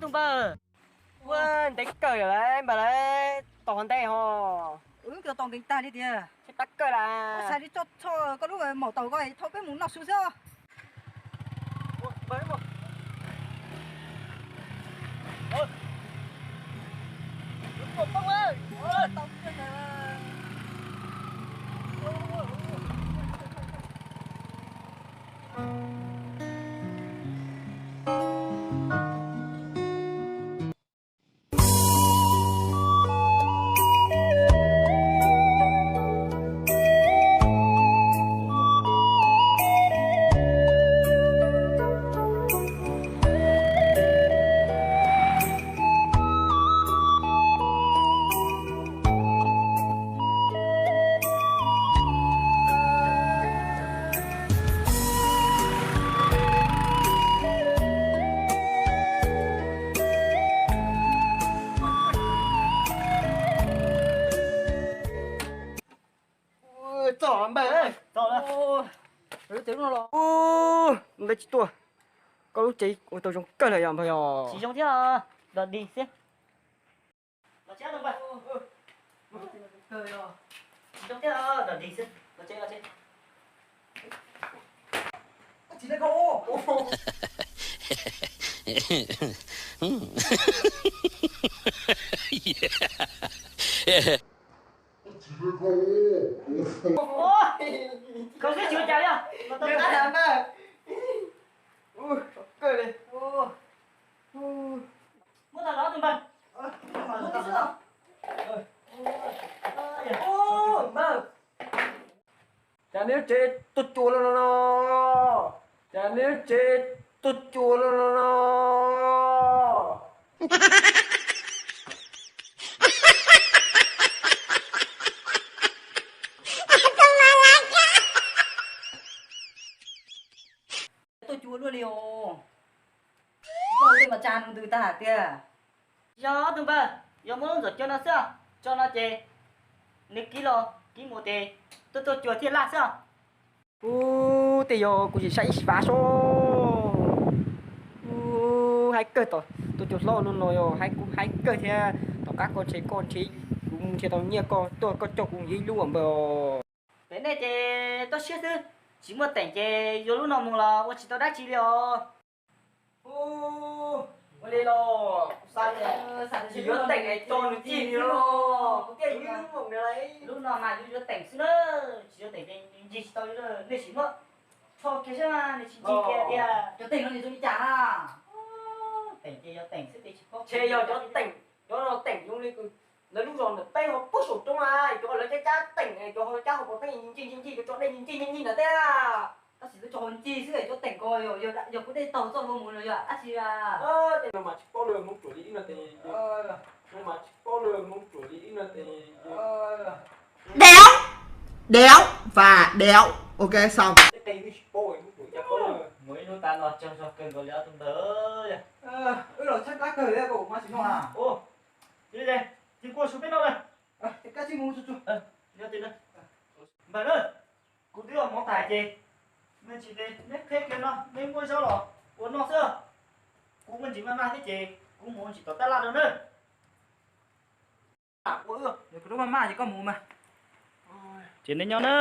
Tus npawg, ua ntev kawg lawm npawg, lawv tos hov ntej ho. Wb tos nkees tag li tiag. Tsis tab kawg las. Xav li tso txho koj lub maum taus ko, thauj peb mus noj su xwb. Txog npawg, txog lawm. Ub, npawg tsis tuaj, koj lub tsev ua tau zoo kawg lawm yog npawg yog. Tsis zoo thiab, dog dig xwb. Koj xwb tsis ua cas li. Muab tau los tus npawg. Cas neb tsev tuaj cuag luaj no no? Cas neb tsev tuaj cuag luaj no no? Tuaj cuag luaj li os. Koj ua tej mas tsa nws ntws tag tiag. Yog tus npawg, yog muab lub ntxuav cua no xwb, tso no ces nws kib los kib mus ces tuaj tuaj cuag thiaj laj xwb. Ub, tej yog kuv tsis saib ib si fav soj. Ub, haib kawg tom tuaj cuag hlob lub no yog haib kuv haib kawg thiab. Tom qab koj ntshe koj ntshe kuv nrhiav tau nyiaj koj tuaj koj coj kuv mus ib lub npawg. Pem nej ces toj siab xwb, tsis muaj teem ces yuav lub no mus los ua tsis tau dab tsi li os. Ua li los kuv xav tias tsis yuav teem es tso nws cig li los kuv thiaj yuav ib lub npawg ntawd lauj. Lub no mas yuav yuav teem xwb na, tsis yuav teem ces ncig tsis tau li. Nej sim muab tsho kiag saib mas nws tsis ncig kiag tiag. Cov teem no nws zoo li cas na? Teem ces yog teem xwb ces tsis paub. Ntshe yog cov teem, cov no teem zoo li lawv lub zos ntawm peb ho puag saum roob na, cov lawv cab cab teem, cov ho cab hauv paus peb ncig ncig ncig, cov tso dej ncig ncig ncig ntawd thiab. Tab sis lawv tso hauv ncig xwb, cov teem ko yog kuv dej taug txoj hlua mus los yog dab tsi a? Tej no mas tsis paub lawm, Hmoob ruam li ib no ces, no mas tsis paub lawm, Hmoob ruam li ib no ces. Đéo, đéo và đéo. Ok, xong. Muaj ib hnub tas no tsawg zog kawg nkaus li ob tug npawg. Wb los tshaib plab kawg li, koj ua mas tsis noj na. Ua, cia kuv ua su peb noj na. Npawg na, kuv twb ua hmoov tas ces nej tsis, neb qheb kiag no neb muab zaub los ua noj xwb. Kuv muaj ntsis maj maj thiab ces kuv mus ua ntsis tom tab laj rau nawb. Kuv lub maj maj ces koj mus mas. Ces nej nyob na,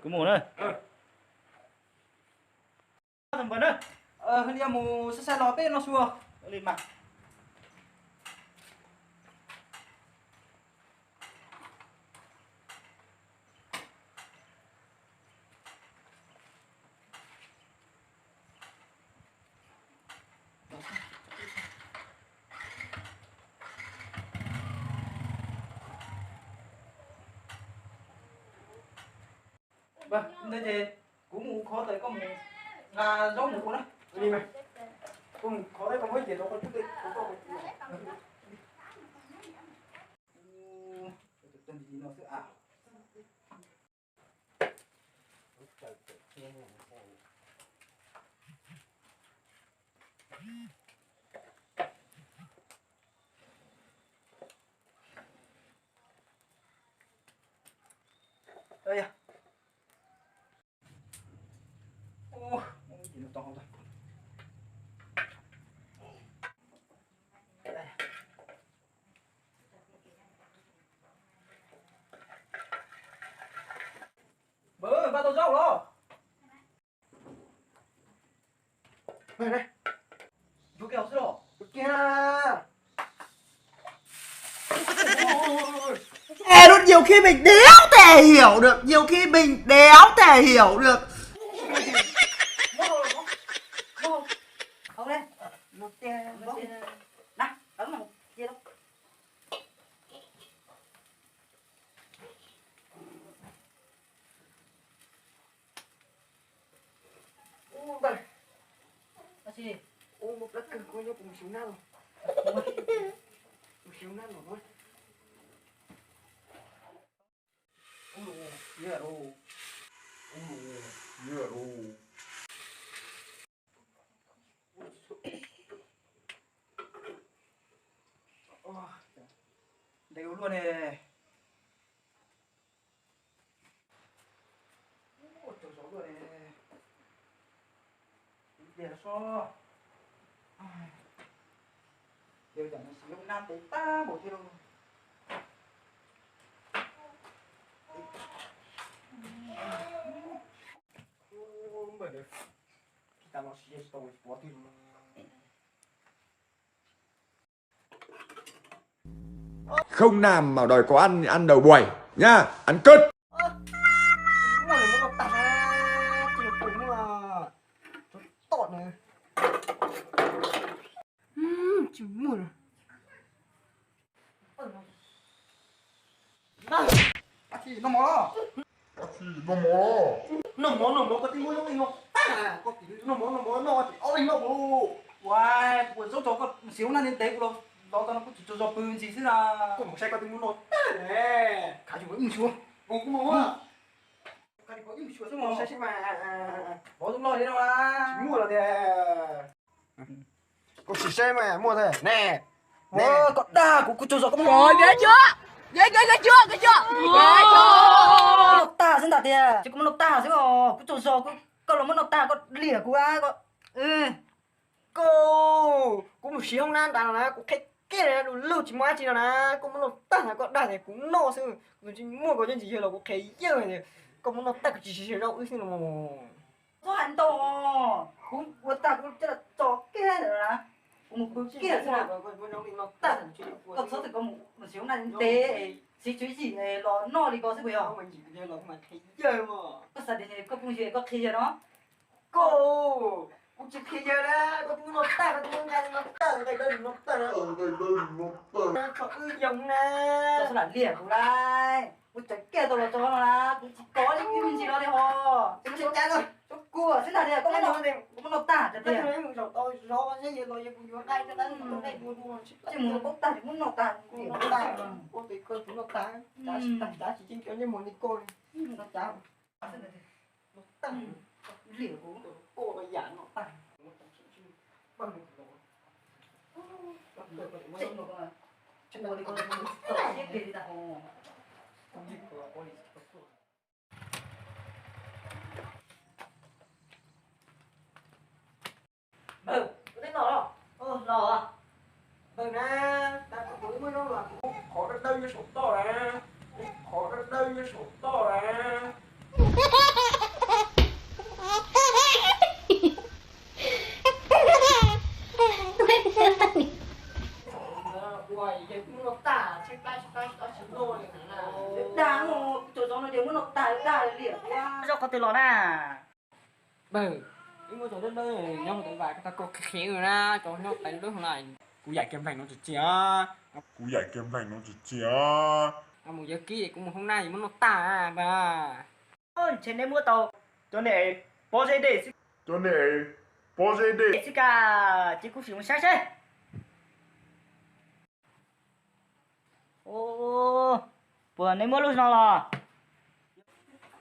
kuv mus na. Mus saib saib los peb noj su li mas. Ntawd ces kuv mus khov tawm, koj mus nqa zaub mus ua na. Li mas, kuv mus khov tawm, koj muab ces rau koj cub tej kuv koj. Ê, nó nhiều khi mình đéo thể hiểu được, nhiều khi mình đéo thể hiểu được. Ua ntag. Ua, muaj plab kawg, kuv nyob kuv mus siv nab los. Mus siv nab los no. Ntev ua luaj ne. Ua, tsaug zog luaj ne. Kuv diag so. Yog tam sim no nab ntev tag npaum thiab lauj. Npawg, tsis tas los siv tsis tau pov twg. Không làm mà đòi có ăn, ăn đầu buổi nhá, ăn cứt. Muaj lawm, muab noj tag na, tsis muaj, tom na. Tsis muaj. Ab tsi, noj mov los? Ab tsi, noj mov los? Noj mov, noj mov, koj twb muab zaub leej no tag, koj noj mov, noj mov, noj tsis ob leeg noj mus. Ua, kuv zaub tso koj siv hoob nab ntev ntev kuv los los tau no kuj tsis tsaug zog pw ntsis xwb na. Koj mus saib koj twb muab noj tag ne. Khav tsis muaj ib mus xyuas. Kuv kuj mus. Khav tsis muaj ib mus xyuas xwb mas. Saib seb mas. Mov zoo loj li no na. Tsis muaj los tias. Koj sim saib mas muaj thiab ne. Koj dag kuv, kuv tsaug zog koj muab noj tag xwb ntag tiag. Ces koj muab noj tag xwb os, kuv tsaug zog, koj los muab noj tag koj liam kuv a. Koj, kuv mus siv hoob nab nrad no na, kuv qhia kiag na, du lug tsis muaj dab tsi no na, koj muab noj tag na, koj dag tias kuv noj xwb, kuv tsis muaj koj cov ntsis yawg los kuv qhia yawg tias koj muab noj tag kuv tsis siv zaub wb xwb no. Txhob hais ntau, kuv ua tag kuv coj los tso kiag ntawm no na, kuv mus pw kiag xwb na. Koj txhob tias koj mus siv hoob nab ntev, siv tswv yim los noj li ko xwb puas yog? Koj xav tias koj phooj ywg koj qhia yawg no. Koj, kuv tsis qhia yawg na, koj twb muab noj tag, koj twb muab nqa noj tag, nqaij dawb noj tag na. Tso wb yoo na. Koj txhob lam liam kuv lauj, kuv tseem kiag tau los tso no na, kuv tsis kov li ib me ntsis no li hos. Tsis cas, tsuas kuv xwb ntag tiag, koj muab noj, koj muab noj tag tiag tiag. Tsis mus paub tag, muab noj tag, kuv noj tag, kuv noj tag, tsis tsis ceeb cov niag muag li koj li. Liam kuv. Npawg, koj twb los los? Los. Npawg na, tas kuv muaj ib zaub los, qhov dawb dawb nyob saum toj na, qhov dawb dawb nyob saum toj na. Ua, yawg muab noj tag, tshaib plab tshaib plab tsis tau tsis noj li na. Dag, tsaug zog no ces muab noj tag dag liam. Zaub qhov twg los na? Npawg, wb muab cov dawb dawb nyob hauv tau vas, koj tau koj qhia qhia na, cov nyob tais dawb hauv na. Kuv yaim kiag npleeg no tsis txia. Kuv yaim kiag npleeg no tsis txia. Mus yawg kib, kuv mus hoob nab es muab noj tag npawg. Ntshe neb muab tau cov niag pob zeb dej xwb. Cov niag pob zeb dej xwb kag, ces kuv sim mus saib seb. Puas neb muab lub no los?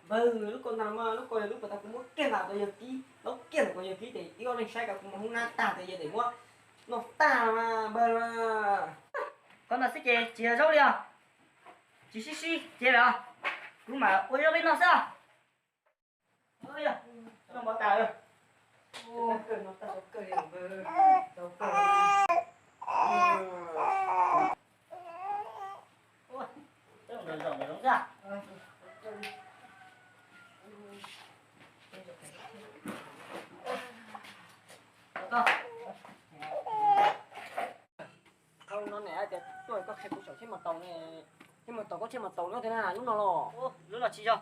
Npawg, lub ko ntag mas, lub ko yog lub puas tas kuv muab kiag ntawm yawg kib, laub kiag ntawm ko yawg kib ces ib ob leeg saib ko kuv mus hoob nab tag ces yawg tseem muab noj tag mas npawg. Qhov ntawd xwb ces tsis yog zaub li os. Tsis sib sib ces lawm os. Kuv mam ua zaub qib noj xwb os. Noj mov tas. Thaum no niam tias tuaj koj qhia kuv saum tsheb mos taus ne, tsheb mos taus, koj tsheb mos taus nyob twg na, lub no los? Lub no tsis yog,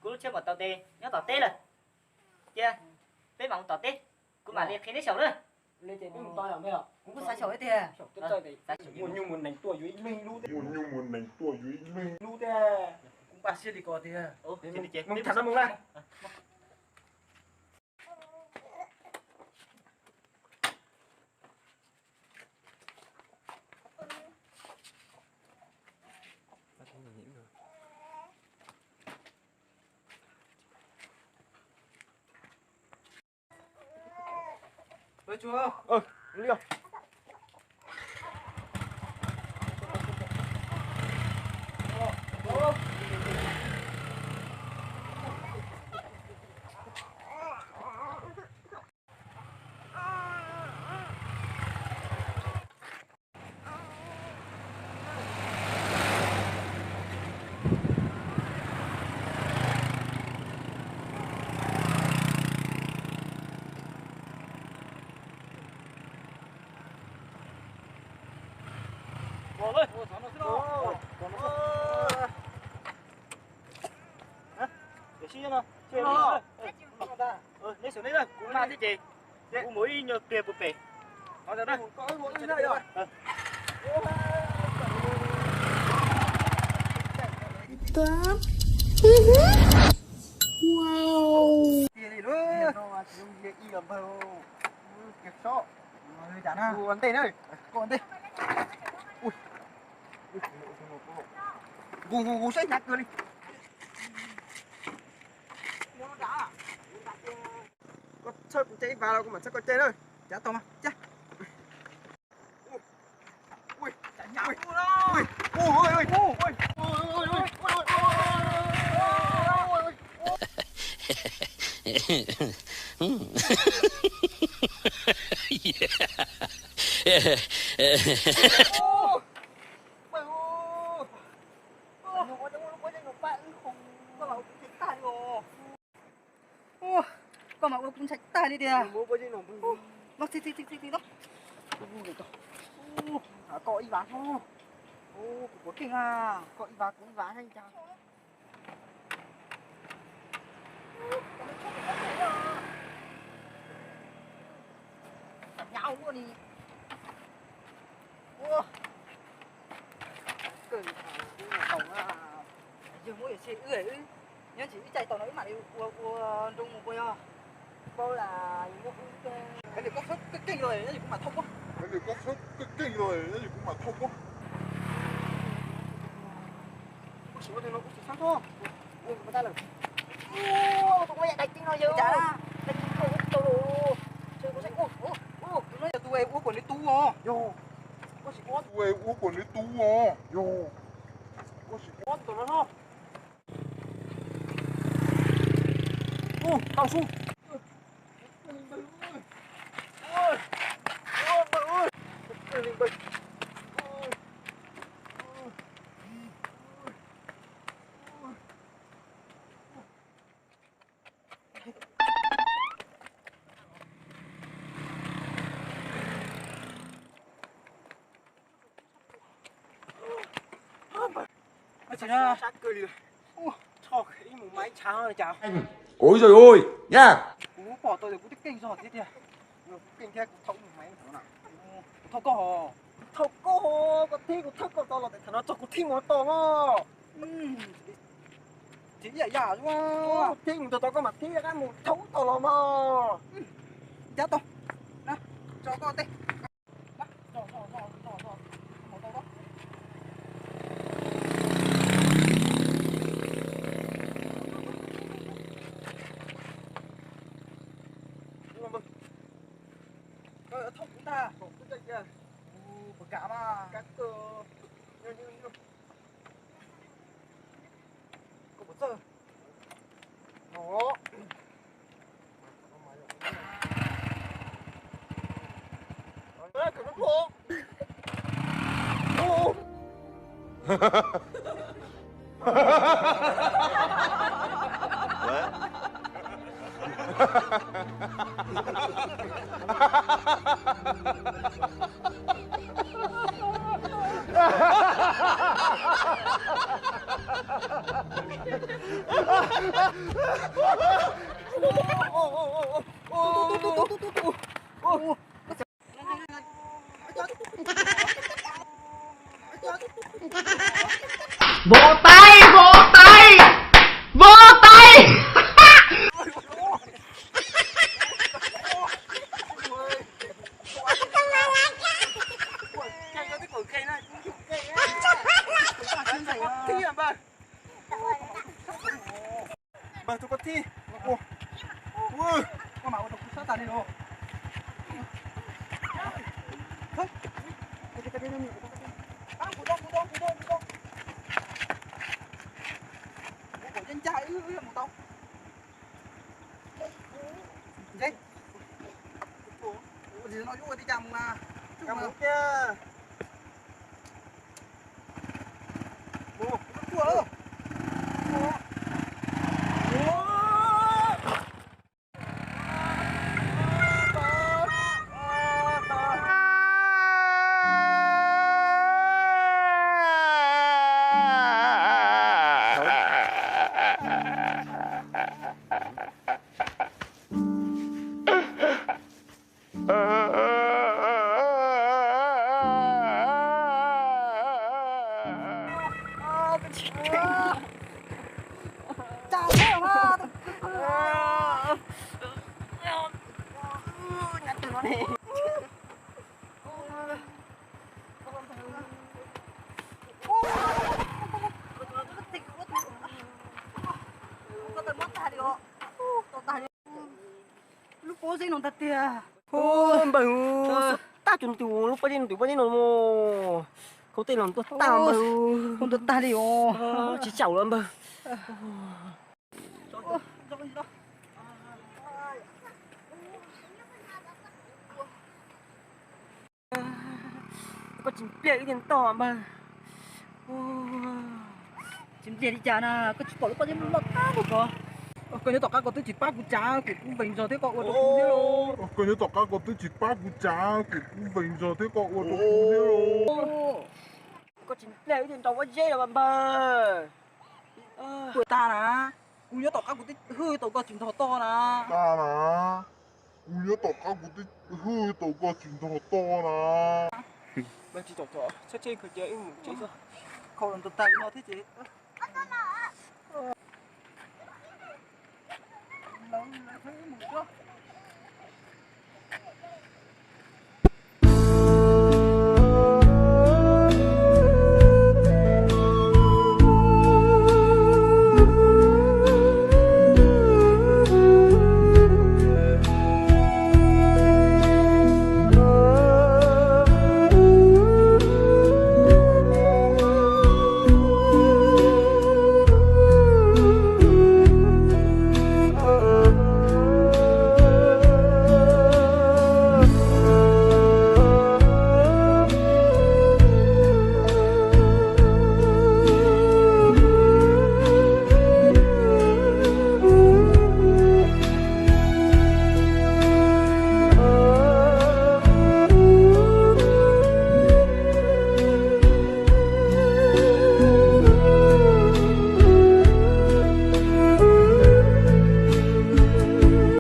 kuv lub tsheb mos taus tes nyob tom teb lawm. Cia peb mam mus tom teb, kuv mam li qhia neb saum na. Kuv kuj xav saum tiag. Muaj nyuj muaj nees tuaj yuav ib leeg lub, muaj nyuj muaj nees tuaj yuav ib leeg lub tiag. Kuv npaj siab li ko tiag. Mus tham no mus na. Neb saum nej, kuv maj thiab ces kuv mus ib nyuag pliag puag pem. Ua ntej na, koj ua ntej. Kuv, kuv, kuv saib hnyav kawg li. Koj txhawb kuv caij ib vas los kuv mam txhawb koj caij na. Cav tau mas caij. Koj mas ua kuv ntshai tag li tiag. Los txi txi txi txi txi los. Koj ib vas no. Kuv puas keej a, koj ib vas kuv ib vas thiab cas. Ua, kawg li tau na. Yog muab yog tsis wb, nyob tsis wb caij tau no wb mam li ua ua nroo mus puas yog? Paub las, yus muab wb, hais lwm koj khawb keej keej los nyob yus kuv mam thauj koj. Hais lwm koj khawb keej keej los nyob yus kuv mam thauj koj. Kuv tsis ua li no kuv tsis xav thauj. Ua kuv tas lawm. Ua tus ua yam dais tij no yog cas na? Dais tij thauj ua tau los. Tus no yog tus ua kuam nws tus os. Yog. Koj tsis ua tus ua kuam nws tus os. Yog. Koj tsis ua tus no no. Ub, tau sub. Ua, ib mus mas ib tshav cas. Ôi giời ơi, nha. Kuv pom tau tias kuv twb keej zog thiab tiag. Kuv keej thiab kuv thauj mus mas ib mus na. Kuv thauj koj hos. Thauj koj hos, koj thib kuv thauj koj tau los tes thaum no txog kuv thib mus tau hos. Tsis ib yam yam ua. Thib mus tau tau koj mas thib rov qab mus thauj tau los mas. Cab tau. Na, tso koj tej. Koj yuav thauj kuv ntag. Puas kam mas? Koj puas txawj? No. Vỗ tay, vỗ tay, vỗ tay. Npawg, tus koj thib. Ua, ua, koj mam ua rau kuv sab tas li los. Kuv ncaj ncaj wb wb mus tau. Ntshe ua li no yuav ua li cas mus mas. Mus kiag. Lub pob zeb no ntag tiag. Npawg, tag tsuas ntus lub pob zeb no, tus pob zeb no mus. Khaub tej los tuag tag npawg. Tuag tag li os. Tsis tsaum lawm npawg. Koj tsis npliag ib tug ntau npawg. Tsis npliag li cas na, koj tsis pom lub pob zeb loj tag npaum ko. Koj nyob tom qab koj twb tsis pab kuv tsav, kuv kuj vees zog thiab koj ua rau kuv thiab lauj. Koj nyob tom qab koj twb tsis pab kuv tsav, kuv kuj vees zog thiab koj ua rau kuv thiab lauj. Koj tsis npliag ib tug ntau pob zeb los npawg. Kuv tag na, kuv nyob tom qab kuv twb hwj tau koj tsis ntog toj na. Tag na, kuv nyob tom qab kuv twb hwj tau koj tsis ntog toj na. Npawg tsis txom txom, tsheb tsheb khaws cia wb mus tsev xwb. Khaus los ntawd tag li no thiab ces.